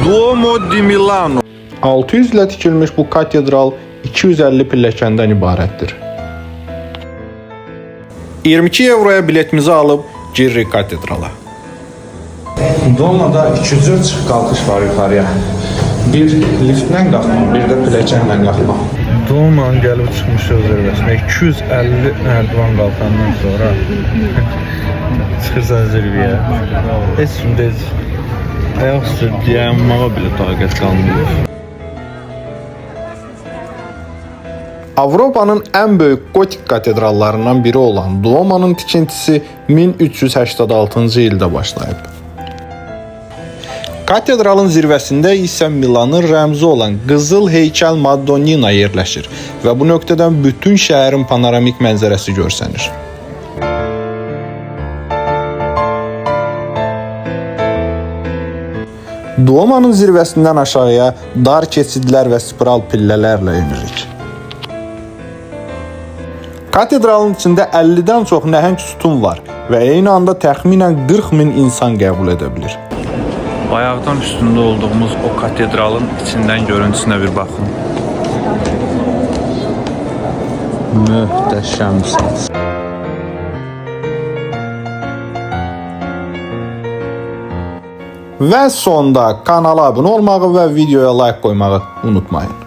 Duomo di Milano. 600 ilə tikilmiş bu katedral 250 pilləkəndən ibarətdir. 22 avroya biletimizi alıb giririk katedrala. Duomo'da iki cür çıx qalxış var yuxarıya. Bir liftlə qalxmaq, bir də pilləkənlə qalxmaq. Duomo'nun gəlib çıxmışıq zirvəsinə. 250 nərdivan qalxandan sonra çıxırsan zirvəyə. Heç kim də heç ayaq üstə dayanmağa belə taqət qalmır. Avropanın ən böyük gotik katedrallarından biri olan Duomo'nun tikintisi 1386-cı ildə başlayıb. Katedralın zirvəsində isə Milanın rəmzi olan qızıl heykəl Madonnina yerləşir və bu nöqtədən bütün şəhərin panoramik mənzərəsi görsənir. Duomo'nun zirvəsindən aşağıya dar keçidlər və spiral pillələrlə enirik. Katedralın içində 50-dən çox nəhəng sütun var və eyni anda təxminən 40 min insan qəbul edə bilir. Bayaqdan üstündə olduğumuz o katedralın içindən görüntüsünə bir baxın. Möhtəşəmsiniz. Və sonda kanala abunə olmağı və videoya like qoymağı unutmayın.